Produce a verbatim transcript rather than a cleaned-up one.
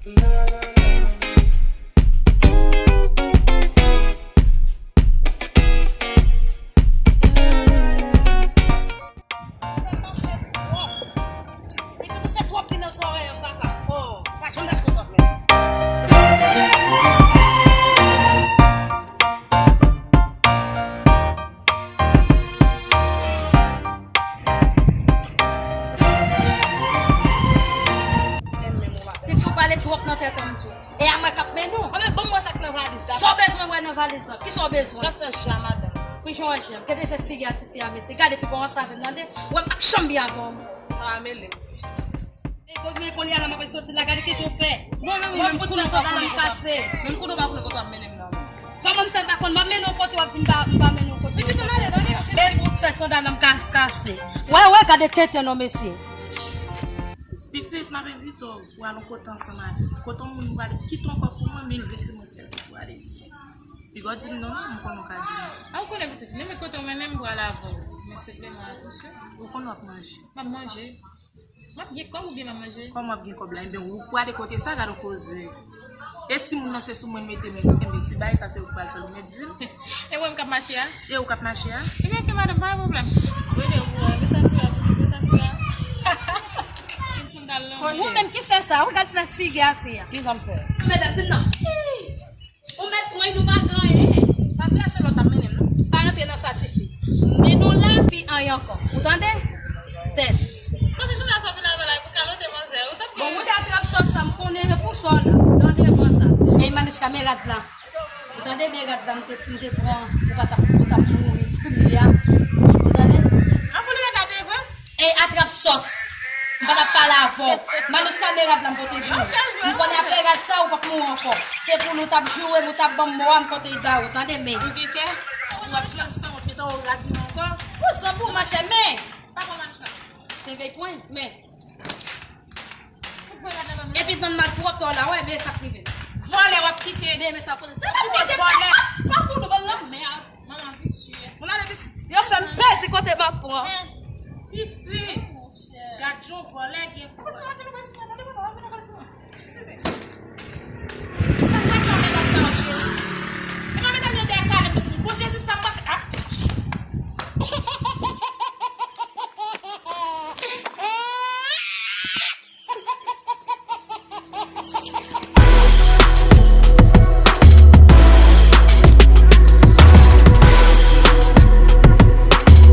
Pitit ou fè twòp bri nan zòrèy an, papa. Oh, pa janm lage kontan menm. Tifi, ou pale twòp nan tèt an, m di w. E a mwen k ap mennen w. Anben, ban m wè sa k nan valiz la. Sa w bezwen wè nan valiz lan? Kisa w bezwen? Gad fè jan madanm. Kijan w wè jan? Gade fè figi a tifi a, mesye. Gade pi bon ansanm avè m, tande? Wè m p ap janm byen avè w ankò. Pa mele m. E bon, men kounye a la, m ap soti la, gade kijan w fè. Bon, men mwen fout fè sandal la m kase. Menm kote w pa konnen kote w ap mennen m nan. Kòman m fè m pa konn? M ap mennen w kote w ap di m pa, m pa mennen w kote. Pitit, ann ale, ann ale. Men fout fè sandal la m ka-, kase. Wè, wè, gade tenten non, mesye. Pitit, m ap envite w pou al yon kote ansanm avè m. Kote yon moun ou prale kite yon kòb pou mwen, men l vle se mwen sèl ki pou ale, pitit. Piga w di m non, non, m konnen w ka di non. A, ou konnen pitit, men kote w mennen m pral avè w. Men se vle mwen atansyon. Ou konnen w ap manje. M ap manje. M ap gen kòb oubyen m ap manje? Kòman w ap gen kòb la? Enben, ou prale kote sa, gade yon koze. E si moun nan se sou mwen l mete men, enben, si bagay sa se ou k pral fè l, ou mèt di l. E mwen m k ap mache a? E ou k ap mache a? Ebyen, oke, madanm, pa gen pwoblèm. Rele ou, men sa fè a, pitit, men sa fè a. Vin sou m t al lanmè. Ou menm ki fè sa, ou gad fè figi a fi a. Kisa m fè? Medam, vin non. Ou mèt pran, nou pa gen anyen. Sa vle a se lòt ap mennen m, non? Pa rantre nan sa, tifi. Men nou la, pi anyen ankò. Ou tande? Sèl. Bon, se sou la sa vin avè la, pou kalote manzè. Ou t ap Bon, ou se atrap sòs sa, m konnen e pou sa w la. Tande, pran sa. E Manouchka, men rad la. Ou tande, men rad la, m te, m te pran, ou pa t ap, ou t ap mouri, kounye a. Ou tande? An pou li rad la te vre? E atrap sòs. M pa t ap pale avè w. Manouchka, men rad la m pote pou ou. M konnen apre rad sa, ou p ap mouri ankò. Se pou nou t ap joure m, ou t ap ban m mo a, m konte ba ou. Tande, men. Ou gen kè? Ou ap janm sanwont, men tankou rad nou ankò. Fou zòb ou, machè, men. Pa pran Manouchka. Te gen pwen, men. Epi nan malpwòpte w la, wè, men sa k rive. Vòlè w ap kite. Men, men sa koze. Se pa Bondye k fè sa. Tankou nou ban lanmè a. Manman visye. Moun ale pitit. Yo fè m pèdi kote m ap pran. Men, pitit. Gad jan w vòlè gen kò.